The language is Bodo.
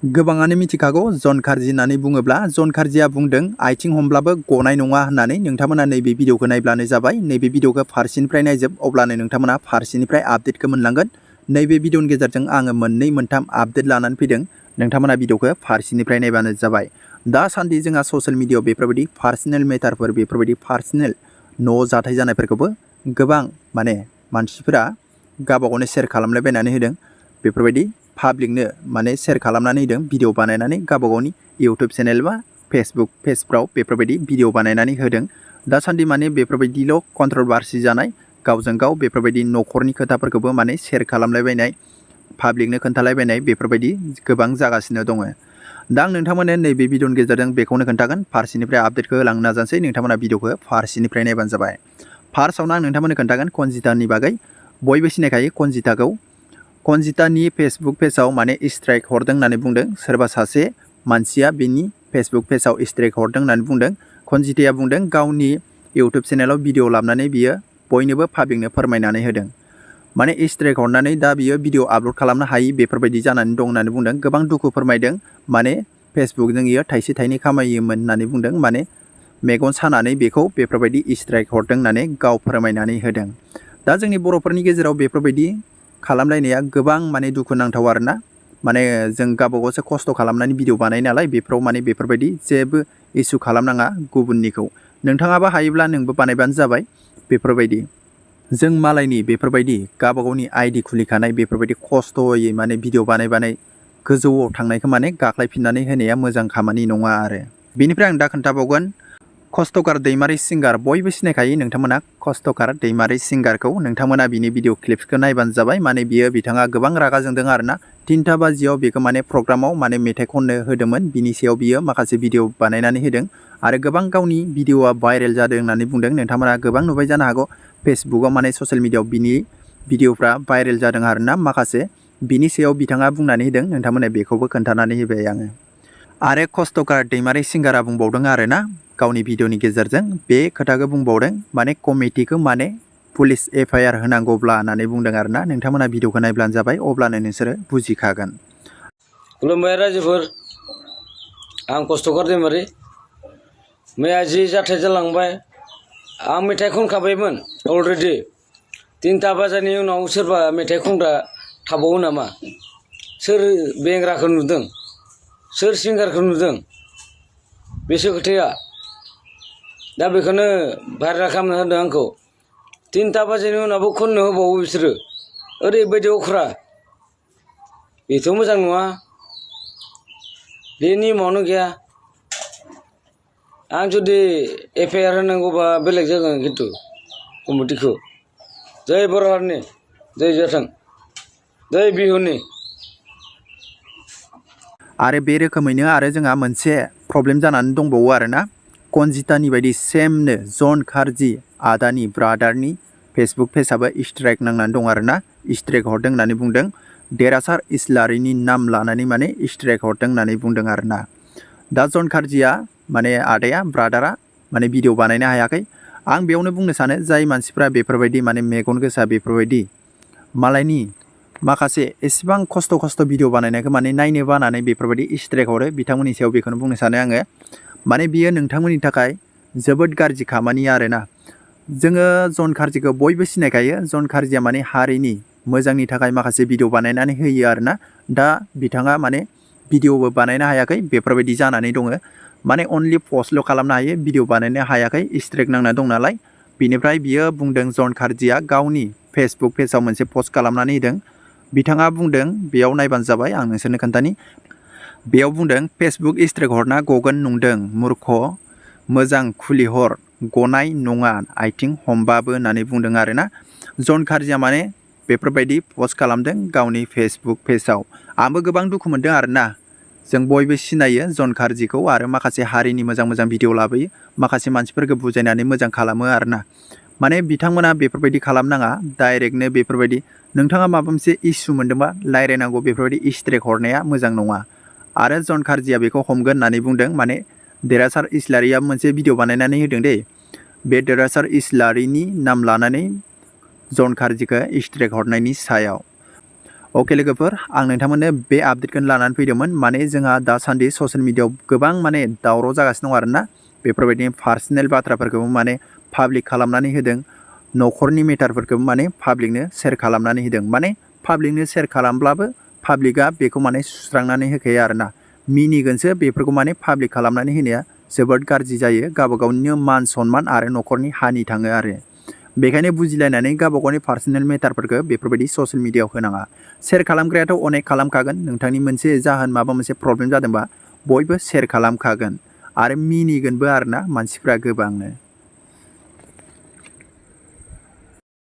गोबाङानो मिथिखागौ जन खारजि होननानै बुङोब्ला जन खारजिया बुंदों आथिं हमब्लाबो गनाय नङा होननानै। नोंथांमोना नैबे भिडिअखौ नायब्लानो जाबाय। नैबे भिडिअखौ फारसेनिफ्राय नायजोब, अब्लानो नोंथांमोना फारसेनिफ्राय आपडेटखौ मोनलांगोन। नैबे भिडिअनि गेजेरजों आङो मोननै मोनथाम आपडेट लानानै फैदों। नोंथांमोना भिडिअखौ फारसेनिफ्राय नायबानो जाबाय। दासान्दि जोंहा ससियेल मिडियाआव बेफोरबायदि पार्सनेल मेटारफोर, बेफोरबायदि पार्सनेल न' जाथाय जानायफोरखौबो गोबां मानसिफोरा गावबागावनो शेयार खालामलायबायनानै होदों। बेफोरबायदि पाब्लिकनो शेयार खालामनानै होदों, भिडिअ बानायनानै गावबागावनि इउटुब चेनेल बा फेसबुक पेजफ्राव बेफोरबायदि भिडिअ बानायनानै होदों। दासान्दि बेफोरबायदिल' कन्ट्रभार्सि जानाय, गावजों गाव बेफोरबायदि न'खरनि खोथाफोरखौबो शेयार खालामलायबायनाय, पाब्लिकनो खोन्थालायबायनाय बेफोरबायदि गोबां जागासिनो दङ। दा आं नोंथांमोननो नैबे भिडिअनि गेजेरजों बेखौनो खोन्थागोन, फारसेनिफ्राय आपडेटखौ होलांनो नाजानोसै। नोंथांमोना भिडिअखौ फारसेनिफ्राय नायबानो जाबाय। फार्स्टआवनो आं नोंथांमोननो खोन्थागोन कनजितानि बागै। बयबो सिनायखायो कनजिताखौ। कनजितानि फेसबुक पेजाव स्ट्राइक हरदों होननानै बुंदों। सोरबा सासे मानसिया बेनि फेसबुक पेजाव स्ट्राइक हरदों होननानै बुंदों। कनजिताया बुंदों गावनि इउटुब चेनेलाव भिडिअ लाबोनानै बियो बयनोबो पाब्लिकनो फोरमायनानै होदों। स्ट्राइक हरनानै दा बियो भिडिअ आपल'ड खालामनो हायि बेफोरबायदि जानानै दं होननानै बुंदों। गोबां दुखु फोरमायदों। फेसबुकजों इयो थाइसे थाइनै खामायोमोन होननानै बुंदों। मेगन सानानै बेखौ बेफोरबायदि स्ट्राइक हरदों होननानै गाव फोरमायनानै होदों। दा जोंनि बर'फोरनि गेजेराव बेफोरबायदि खालामलायनाया गोबां दुखुनांथाव आरोना। जों गावबागावसो खस्थ' खालामनानै भिडिअ बानायो नालाय, बेफोराव बेफोरबायदि जेबो इसु खालामनाङा गुबुननिखौ। नोंथाङाबो हायोब्ला नोंबो बानायबानो जाबाय। बेफोरबायदि जों मालायनि बेफोरबायदि गावबागावनि आइडि खुलिखानाय बेफोरबायदि खस्थ'यै भिडिअ बानाय गोजौआव थांनायखौ गाख्लायफिननानै होनाया मोजां खामानि नङा आरो। बेनिफ्राय आं दा खोन्थाबावगोन खस्थ'कार दैमारि सिंगार, बयबो सिनायखायो नोंथांमोना खस्थ'कार दैमारि सिंगारखौ। नोंथांमोना बिनि भिडिअ क्लिप्सखौ नायबानो जाबाय। बिथाङा गोबां रागा जोंदों आरोना। 3टा बाजियाव बेखौ प्रग्रामाव मेथाइ खननो होदोंमोन। बिनि सायाव बियो माखासे भिडिअ बानायनानै होदों आरो गोबां गावनि भिडिअआ भाइरेल जादों होननानै बुंदों। नोंथांमोना गोबां नुबाय जानो हागौ फेसबुकआव ससियेल मिडियाआव बिनि भिडिअफ्रा भाइरेल जादों आरोना माखासे। बिनि सायाव बिथाङा बुंनानै होदों, नोंथांमोना बेखौबो खोन्थानानै होबाय आङो। आरो खस्थ'कार दैमारि सिंगारा बुंबावदों आरोना गावनि भिडिअनि गेजेरजों बे खोथाखौ बुंबावदों, कमिटिखौ पुलिस FIR होनांगौब्ला होननानै बुंदों आरोना। नोंथांमोना भिडिअखौ नायब्लानो जाबाय, अब्लानो नोंसोरो बुजिखागोन। खुलुमबाय रायजोफोर, आं खस्थ'कार दैमारि। मैया जि जाथाय जालांबाय, आं मेथाइ खनखाबायमोन अलरेडि। 3टा बाजानि उनाव सोरबा मेथाइ खनग्रा थाबावो नामा? सोर बेंग्राखौ नुदों? सोर सिंगारखौ नुदों? बेसो खोथाया। दा बेखौनो भाइरेल खालामनो होदों आंखौ। 3टा बाजिनि उनावबो खननो होबावो बिसोरो। ओरैबायदि अख्रा, बेथ' मोजां नङा। बे नियमावनो गैया। आं जुदि FIR होनांगौबा बेलेग जागोन खिन्थु कमिटिखौ। जय बर' हारिनि जय जाथों, जय बिहुनि। आरो बे रोखोमैनो आरो जोंहा मोनसे प्रब्लेम जानानै दंबावो आरोना। कनजितानि बायदि सेमनो जन खारजि आदानि ब्रादारनि फेसबुक पेजाबो स्ट्राइक नांनानै दं आरोना। स्ट्राइक हरदों होननानै बुंदों। देरहासार इस्लारिनि नाम लानानै स्ट्राइक हरदों होननानै बुंदों आरोना। दा जन खारजिया आदाया ब्रादारा भिडिअ बानायनो हायाखै। आं बेयावनो बुंनो सानो, जाय मानसिफ्रा बेफोरबायदि मेगन गोसा बेफोरबायदि मालायनि माखासे एसेबां खस्थ' भिडिअ बानायनायखौ नायनो बानानै बेफोरबायदि स्ट्राइक हरो, बिथांमोननि सायाव बेखौनो बुंनो सानो आङो। बियो नोंथांमोननि थाखाय जोबोद गाज्रि खामानि आरोना। जोङो जन खारजिखौ बयबो सिनायखायो। जन खारजिया हारिनि मोजांनि थाखाय माखासे भिडिअ बानायनानै होयो आरोना। दा बिथाङा भिडिअबो बानायनो हायाखै, बेफोरबायदि जानानै दङ। अनलि पस्टल' खालामनो हायो, भिडिअ बानायनो हायाखै, स्ट्राइक नांना दं नालाय। बिनिफ्राय बियो बुंदों, जन खारजिया गावनि फेसबुक पेजाव मोनसे पस्ट खालामनानै होदों। बिथाङा बुंदों, बेयाव नायबानो जाबाय, आं नोंसोरनो खोन्थानि। बेयाव बुंदों, फेसबुक स्ट्राइक हरना गगोन नंदों मूर्ख, मोजां खुलिहर, गनाय नङा आथिं हमबाबो होननानै बुंदों आरोना। जन खारजिया बेफोरबायदि पस्ट खालामदों गावनि फेसबुक पेजाव। आंबो गोबां दुखु मोनदों आरोना। जों बयबो सिनायो जन खारजिखौ आरो माखासे हारिनि मोजां भिडिअ लाबोयो, माखासे मानसिफोरखौ बुजायनानै मोजां खालामो आरोना। बिथांमोना बेफोरबायदि खालामनाङा। डाइरेक्टनो बेफोरबायदि नोंथाङा माबा मोनसे इसु मोनदोंबा रायज्लायनांगौ, बेफोरबायदि स्ट्राइक हरनाया मोजां नङा। आरो जन खारजिया बेखौ हमगोन होननानै बुंदों। देरहासार इस्लारिया मोनसे भिडिअ बानायनानै होदों दे। बे देरहासार इस्लारिनि नाम लानानै जन खारजिखौ स्ट्राइक हरनायनि सायाव। अके लोगोफोर आं नोंथांमोननो बे आपडेटखौ लानानै फैदोंमोन माने जोंहा दासान्दि ससियेल मिडियाआव गोबां माने दावराव जागासिनो दं आरोना बेफोरबायदि पार्सनेल बाथ्राफोरखौबो माने पाब्लिक खालामनानै होदों न'खरनि मेटारफोरखौबो माने पाब्लिकनो शेयार खालामनानै होदों माने पाब्लिकनो शेयार खालामब्लाबो पाब्लिकआ बेखौ माने सुस्रांनानै होखायो आरोना मिनिगोनसो बेफोरखौ माने पाब्लिक खालामनानै होनाया जोबोद गाज्रि जायो गावबा गावनिनो मान सनमान आरो न'खरनि हानि थाङो आरो बेखायनो बुजिलायनानै गावबा गावनि पार्सनेल मेटारफोरखौ बेफोरबायदि ससियेल मिडियाआव होनाङा शेयार खालामग्रायाथ' अनेक खालामखागोन नोंथांनि मोनसे जाहोन माबा मोनसे प्रब्लेम जादोंबा बयबो शेयार खालामखागोन आरो मिनिगोनबो आरोना मानसिफ्रा गोबांनो